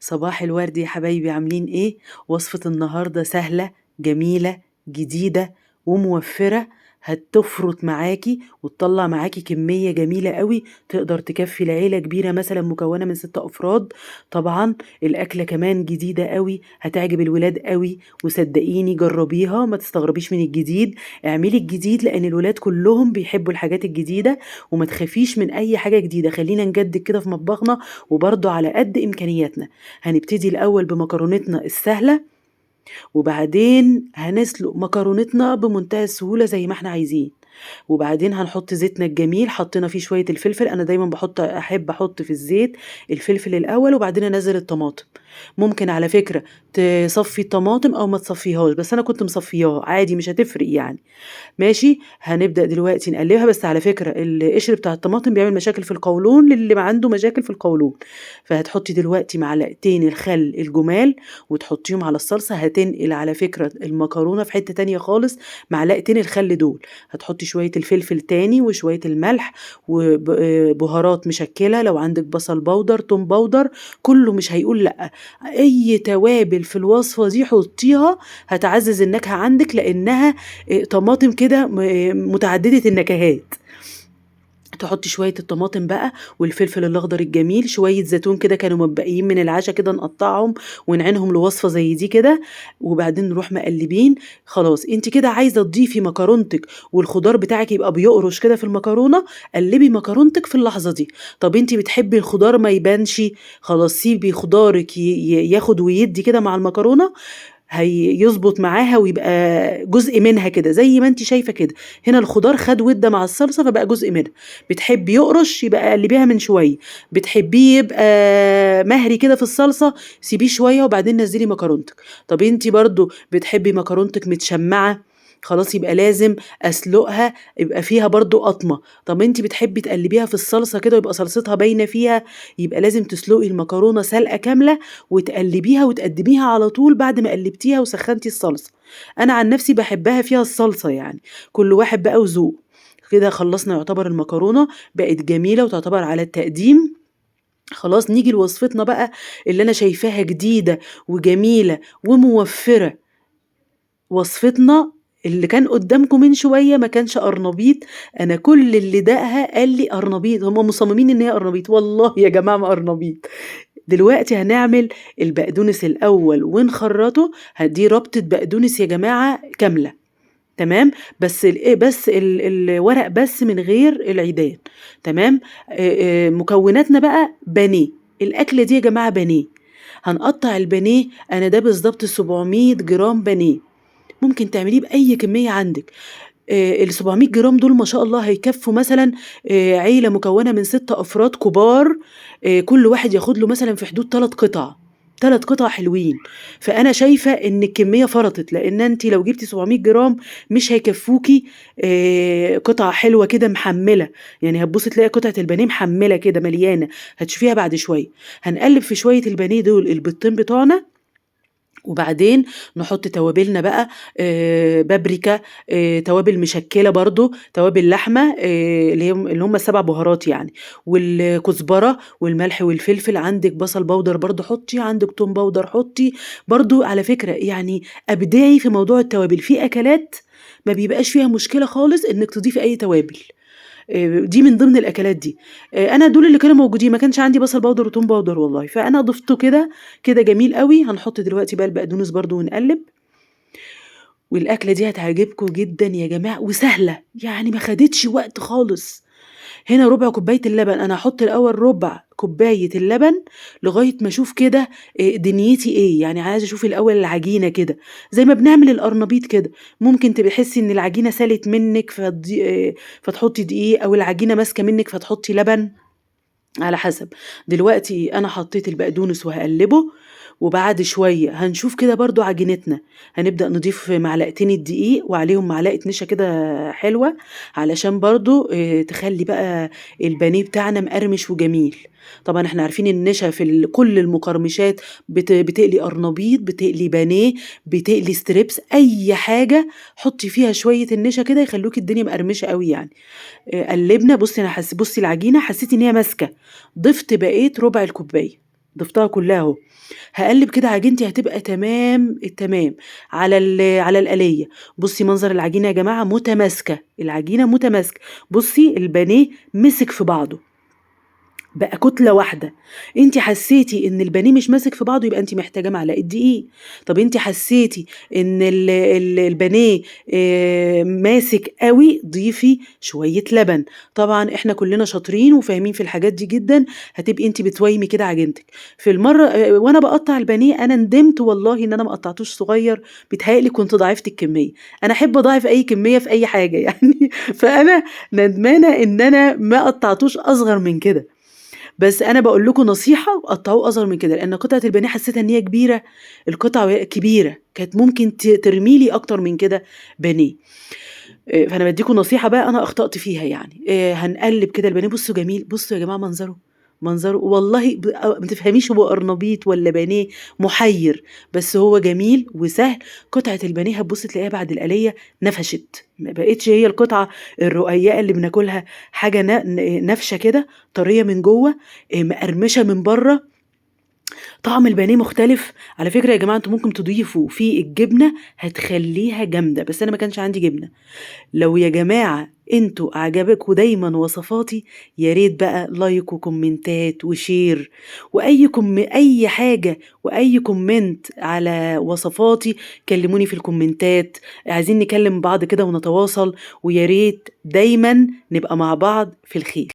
صباح الورد يا حبايبي، عاملين ايه؟ وصفة النهاردة سهلة جميلة جديدة وموفرة، هتفرط معاكي وتطلع معاكي كمية جميلة قوي تقدر تكفي العيلة كبيرة مثلا مكونة من 6 أفراد. طبعا الأكلة كمان جديدة قوي، هتعجب الولاد قوي، وصدقيني جربيها ما تستغربيش من الجديد، اعملي الجديد لأن الولاد كلهم بيحبوا الحاجات الجديدة، وما تخافيش من أي حاجة جديدة. خلينا نجدد كده في مطبخنا وبرضه على قد إمكانياتنا. هنبتدي الأول بمكرونتنا السهلة، وبعدين هنسلق مكرونتنا بمنتهى السهولة زي ما احنا عايزين، وبعدين هنحط زيتنا الجميل، حطينا فيه شوية الفلفل. أنا دايما أحب أحط في الزيت الفلفل الأول وبعدين أنزل الطماطم. ممكن على فكرة تصفي الطماطم أو ما تصفيهاش، بس أنا كنت مصفياها عادي مش هتفرق يعني. ماشي، هنبدأ دلوقتي نقلبها. بس على فكرة القشر بتاع الطماطم بيعمل مشاكل في القولون للي ما عنده مشاكل في القولون، فهتحطي دلوقتي معلقتين الخل الجمال وتحطيهم على الصلصة. هتنقل على فكرة المكرونة في حتة تانية خالص. معلقتين الخل دول هتحطي شوية الفلفل تاني وشوية الملح وبهارات مشكلة، لو عندك بصل بودر توم بودر كله مش هيقول لأ. أي توابل في الوصفة دي حطيها هتعزز النكهة عندك، لأنها طماطم كده متعددة النكهات. تحطي شوية الطماطم بقى والفلفل الأخضر الجميل، شوية زيتون كده كانوا متبقيين من العشاء كده نقطعهم ونعينهم لوصفة زي دي كده، وبعدين نروح مقلبين. خلاص انت كده عايزة تضيفي مكرونتك والخضار بتاعك يبقى بيقرش كده في المكرونة، قلبي مكرونتك في اللحظة دي. طب انت بتحبي الخضار ما يبانش، خلاص سيبي خضارك ياخد ويدي كده مع المكرونة، هيظبط معاها ويبقى جزء منها كده زي ما انت شايفه كده. هنا الخضار خد وده مع الصلصه فبقى جزء منها. بتحبي يقرش يبقى قلبيها من شوية، بتحبيه يبقى مهري كده في الصلصه سيبيه شوية وبعدين نزلي مكرونتك. طب انت برضو بتحبي مكرونتك متشمعه، خلاص يبقى لازم اسلقها يبقى فيها برضو قطمه. طب انت بتحبي تقلبيها في الصلصه كده ويبقى صلصتها باينة فيها، يبقى لازم تسلقي المكرونه سلقه كاملة وتقلبيها وتقدميها على طول بعد ما قلبتيها وسخنتي الصلصه. انا عن نفسي بحبها فيها الصلصه، يعني كل واحد بقى وذوقه كده. خلصنا يعتبر المكرونه بقت جميلة وتعتبر على التقديم. خلاص نيجي لوصفتنا بقى اللي انا شايفاها جديدة وجميلة وموفره. وصفتنا اللي كان قدامكم من شوية ما كانش قرنبيط، انا كل اللي دقها قال لي قرنبيط، هم مصممين ان هي قرنبيط، والله يا جماعة ما قرنبيط. دلوقتي هنعمل البقدونس الاول ونخرطه. دي ربطه بقدونس يا جماعة كاملة، تمام، بس الورق بس من غير العيدان، تمام. مكوناتنا بقى بانيه. الاكلة دي يا جماعة بانيه، هنقطع البانيه. انا ده بالظبط 700 جرام بانيه، ممكن تعمليه بأي كمية عندك. ال 700 جرام دول ما شاء الله هيكفوا مثلا عيلة مكونة من 6 أفراد كبار، كل واحد ياخد له مثلا في حدود 3 قطع، 3 قطع حلوين. فأنا شايفة إن الكمية فرطت، لأن أنت لو جبتي 700 جرام مش هيكفوكي قطعة حلوة كده محملة، يعني هتبصي تلاقي قطعة البانيه محملة كده مليانة، هتشوفيها بعد شوية. هنقلب في شوية البانيه دول البيضتين بتوعنا، وبعدين نحط توابلنا بقى، بابريكا، توابل مشكلة برضو، توابل لحمة، اللي هم 7 بهارات يعني، والكزبرة والملح والفلفل. عندك بصل بودر برضو حطي، عندك توم بودر حطي برضو. على فكرة يعني أبدعي في موضوع التوابل، في أكلات ما بيبقاش فيها مشكلة خالص إنك تضيفي أي توابل، دي من ضمن الاكلات دي. انا دول اللي كانوا موجودين، ما كانش عندي بصل بودر وتوم بودر والله، فانا ضفته كده كده جميل قوي. هنحط دلوقتي بقى البقدونس برضو ونقلب. والاكله دي هتعجبكم جدا يا جماعة، وسهلة يعني ما خدتش وقت خالص. هنا ربع كوباية اللبن، انا هحط الاول ربع كوباية اللبن لغاية ما اشوف كده دنيتي ايه، يعني عايزه اشوف الاول العجينة كده زي ما بنعمل القرنبيط كده. ممكن تحسي ان العجينة سالت منك فتحطي دقيق، او العجينة ماسكه منك فتحطي لبن، على حسب. دلوقتي انا حطيت البقدونس وهقلبه، وبعد شوية هنشوف كده برضو عجينتنا. هنبدأ نضيف معلقتين الدقيق وعليهم معلقة نشا كده حلوة، علشان برضو تخلي بقى البانيه بتاعنا مقرمش وجميل. طبعا احنا عارفين النشا في كل المقرمشات، بتقلي قرنبيط، بتقلي بانيه، بتقلي strips، اي حاجة حطي فيها شوية النشا كده يخلوكي الدنيا مقرمشة قوي يعني. قلبنا، بصي انا بصي العجينة حسيت ان هي ماسكة، ضفت بقيت ربع الكوباية. ضفتها كلها اهو. هقلب كده عجينتي هتبقى تمام التمام على القليه. بصي منظر العجينة يا جماعة، متماسكة، العجينة متماسكة. بصي البانيه مسك في بعضه، بقى كتلة واحدة. انت حسيتي ان البانيه مش ماسك في بعضه يبقى انت محتاجه معلقه دقيق. طب انت حسيتي ان البانيه ماسك قوي، ضيفي شوية لبن. طبعا احنا كلنا شاطرين وفاهمين في الحاجات دي جدا، هتبقي انت بتويمي كده عجينتك. في المرة وانا بقطع البانيه انا ندمت والله ان انا ما قطعتوش صغير، بيتهيألي كنت ضاعفت الكمية. انا احب اضاعف اي كمية في اي حاجة يعني فانا ندمانه ان انا ما قطعتوش اصغر من كده. بس انا بقول لكم نصيحة، قطعوه اصغر من كده، لان قطعه البانيه حسيتها ان هي كبيرة، القطعة كبيرة كانت ممكن ترمي لي اكتر من كده بانيه. فانا بديكم نصيحة بقى انا اخطات فيها يعني. هنقلب كده البانيه. بصوا جميل، بصوا يا جماعة منظره، منظره والله ما تفهميش هو قرنبيط ولا بانيه، محير، بس هو جميل وسهل. قطعه البانيه هتبص تلاقيها بعد القليه نفشت، ما بقتش هي القطعة الرقيقة اللي بناكلها، حاجة نافشه كده، طرية من جوه، مقرمشه من بره، طعم البانيه مختلف. على فكرة يا جماعة انتوا ممكن تضيفوا في الجبنة هتخليها جامدة، بس انا ما كانش عندي جبنه. لو يا جماعة انتوا عجبكوا دايما وصفاتي، يا ريت بقى like وكومنتات و share واي اي حاجة واي comment على وصفاتي، كلموني في الكومنتات، عايزين نكلم بعض كده ونتواصل، ويا ريت دايما نبقى مع بعض في الخير.